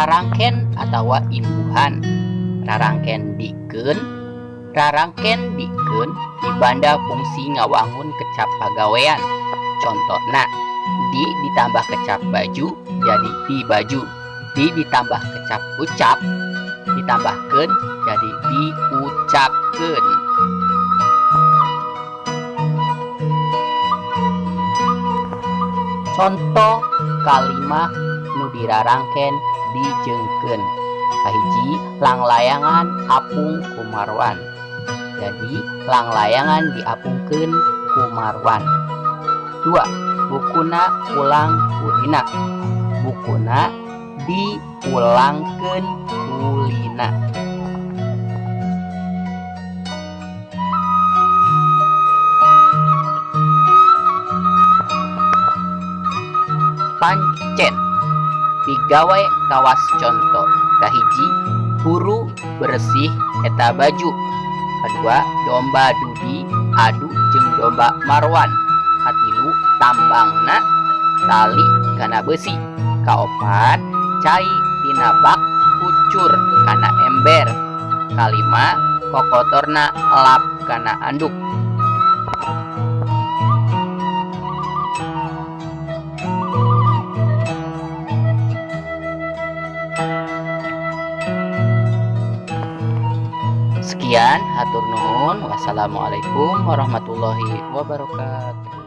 Rarangken atawa imbuhan. Rarangken dikeun, rarangken dikeun dibanda fungsi ngawangun kecap pagawean. Contona di ditambah kecap baju jadi di baju, di ditambah kecap ucap ditambahkeun jadi diucapkeun. Contoh kalimah nu dirarangken dijeungkeun. Kahiji, langlayangan apung ku Marwan, jadi langlayangan diapungkeun ku Marwan. Dua, bukuna ulang kulina, bukuna diulangkeun kulina. Pancen digawe kawas conto. Kahiji, buru bersih eta baju. Kadua, domba Dudi adu jeung domba Marwan. Katilu, tambangna tali kana besi. Kaopat, cai tina bak kucur kana ember. Kalima, kokotorna lap kana anduk. Sekian, hatur nuhun. Wassalamualaikum warahmatullahi wabarakatuh.